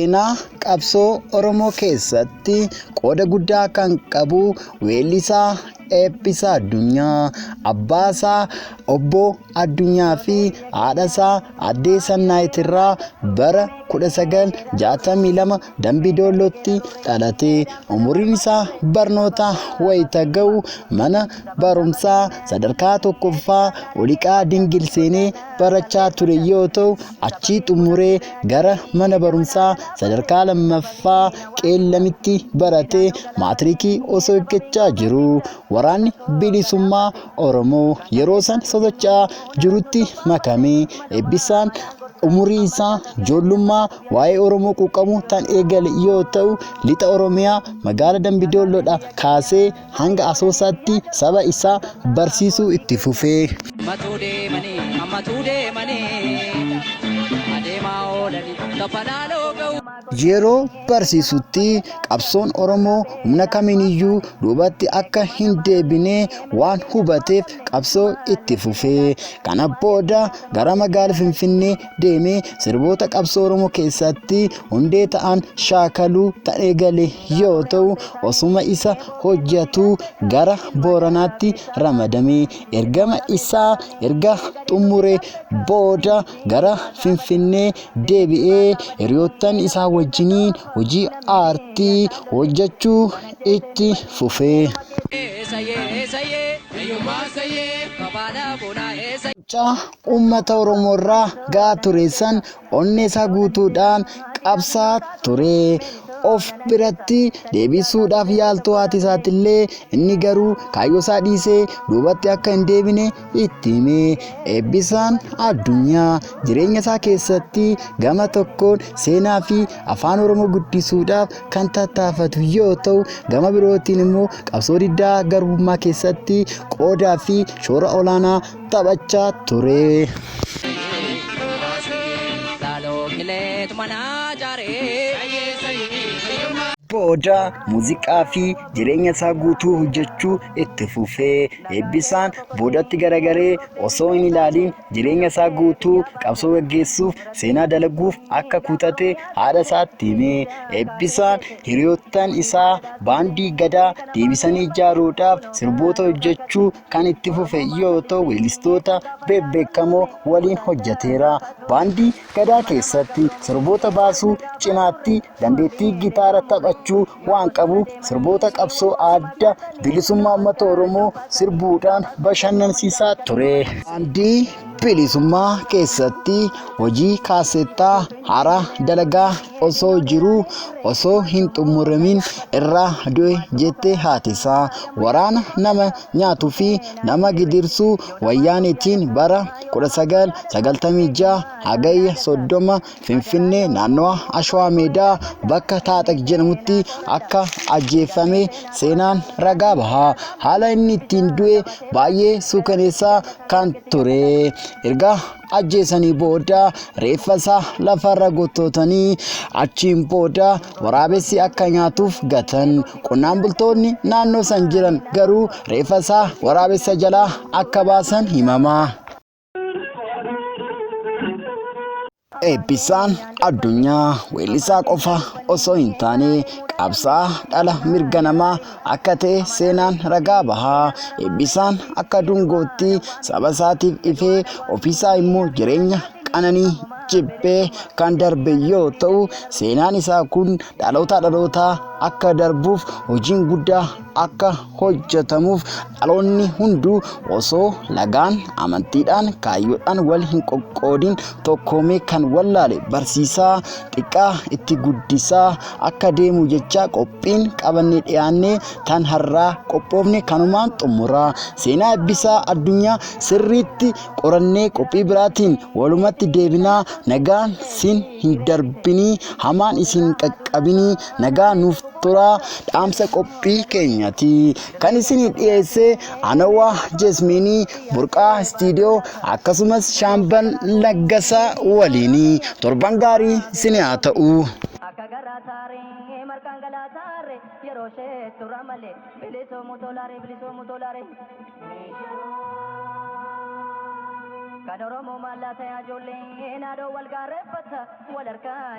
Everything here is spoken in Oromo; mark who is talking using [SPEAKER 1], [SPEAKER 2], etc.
[SPEAKER 1] Seenaa qabsoo Oromoo keessatti qooda guddaa kan qabu weellisaa Eebbisaa Addunyaa, abbaasaa Obbo Addunyaa fi haadhasaa Addee Sannaayit irraa bara 1962 Dambi Doollootti dhalate. Umuriin isaa barnoota wayita ga'u mana barumsaa sadarkaa tokkoffaa Oliqaa Dingil seenee barachaa ture yoo ta'u, achii xumuree gara mana barumsaa sadarkaa lammaffaa Qeellamitti baratee maatirikii osoo eeggachaa jiruu waraanni bilisummaa Oromoo yeroo san sosocho'aa jirutti makame. Eebbisaan umurii isaa ijoollummaa waa'ee Oromoo quuqamuu tan eegale yoo ta'u, lixa Oromiyaa magaala Dambidoolloodhaa kaasee hanga Asoosaatti saba isaa barsiisuu itti fufe.
[SPEAKER 2] Ammatuu deemanii, ammatuu deemanii, adeemaa oolanii, tabba laaloo ga'u.
[SPEAKER 1] Yeroo barsiisutti qabsoon Oromoo humna kamiiniyyuu duubatti akka hin deebine waan hubateef qabsoo itti fufe. Kana booda gara magaala Finfinnee deemee sirboota qabsoo Oromoo keessatti hundee ta'an shaakaluu kan eegale yoo ta'u, osuma isa hojjetuu gara Booranaatti ramadame. Ergama isaa erga xumure booda gara Finfinnee deebi'ee hiriyoottan isaa wajjiniin hojii aartii hojjechuu itti fufe. Mucaa uummata Oromoo irraa ga'aa ture san onnee isaa guutuudhaan qabsaa ture. Of biratti deebisuudhaaf yaaltuu haati isaatillee inni garuu kaayyoo isaa dhiisee duubatti akka hin deebine itti hime. Eebbisaan Addunyaa jireenya isaa keessatti gama tokkoon seenaa fi afaan Oromoo guddisuudhaaf kan tattaafatu yoo ta'u, gama birootiin immoo qabsoo diddaa garbummaa keessatti qoodaa fi shoora olaanaa taphachaa ture. Booda muuziqaa fi jireenya isaa guutuu hojjechuu itti fufe. Eebbisaan boodatti garagaree osoo hin ilaaliin jireenya isaa guutuu qabsoo gaggeessuuf seenaa dalaguuf akka kutate haadha isaatti hime. Eebbisaan hiriyoottan isaa baandii Gadaa deebisanii ijaaruudhaaf sirboota hojjechuu kan itti fufe yoo ta'u, weellistoota bebbeekamoo waliin hojjeteera. Baandii Gadaa keessatti sirboota baasuu cinaatti dandeettii gitaara taphachuu waan qabuuf sirboota qabsoo adda bilisummaa uummata Oromoo sirbuudhaan bashannansiisaa ture. Baandii bilisummaa keessatti hojii kaasettaa haaraa dalagaa osoo jiruu osoo hin xumuramin irraa du'e jette haati isaa. Waraana nama nyaatuu fi nama gidirsuu Wayyaaneetiin bara 1996 Hagayya 30 Finfinnee naannawa Ashawaa Meedaa bakka Taaxaq jedhamutti akka ajjeeffame seenaan ragaa baha. Haala inni ittiin du'e baay'ee suukaneessaa kan ture. Erga ajjeesanii booda reeffa isaa lafarra gottootanii achiin booda waraabessi akka nyaatuuf gatan. Qonnaan bultoonni naannoo san jiran garuu reeffa isaa waraabessa jalaa akka baasan himama. Eebbisaan Addunyaa weellisaa qofa osoo hin taane qabsaa'aa dhala mirga namaa akka ta'e seenaan ragaa baha. Eebbisaan akka dungootti saba isaatiif ifee ofiisaa immoo jireenya qananii jibbee kan darbe yoo ta'u, seenaan isaa kun dhalootaa dhalootaa akka darbuuf hojiin guddaa akka hojjetamuuf dhaloonni hunduu osoo lagaan, amantiidhaan, kaayyoodhaan wal hin qoqqoodin tokkoomee kan wallaale barsiisaa, xiqqaa itti guddisaa akka deemu jechaa qophiin qabannee dhiyaannee tan har'aa qophoofne kanumaan xumura. Seenaa Eebbisaa Addunyaa sirriitti qorannee qophii biraatiin walumatti deebinaa. Nagaan sin hin darbinii, hamaan isin hin qaqqabinii, nagaa nuuf turaa dhaamsa qophii keenyati. Kan isinii dhiyeesse Anawaa Jesmiinii Burqaa Istiidiyoo akkasumas Shaambal Laggasaa waliini. Torban gaarii isinii haa ta'u.
[SPEAKER 3] Akka garaa taaree marqaan galaa taaree yeroo ishee tura malee bilisoomu tolaaree bilisoomu tolaaree. Kan Oromoo maallaa ta'e ijoollee naadoo wal gaarreeffata wal harkaa.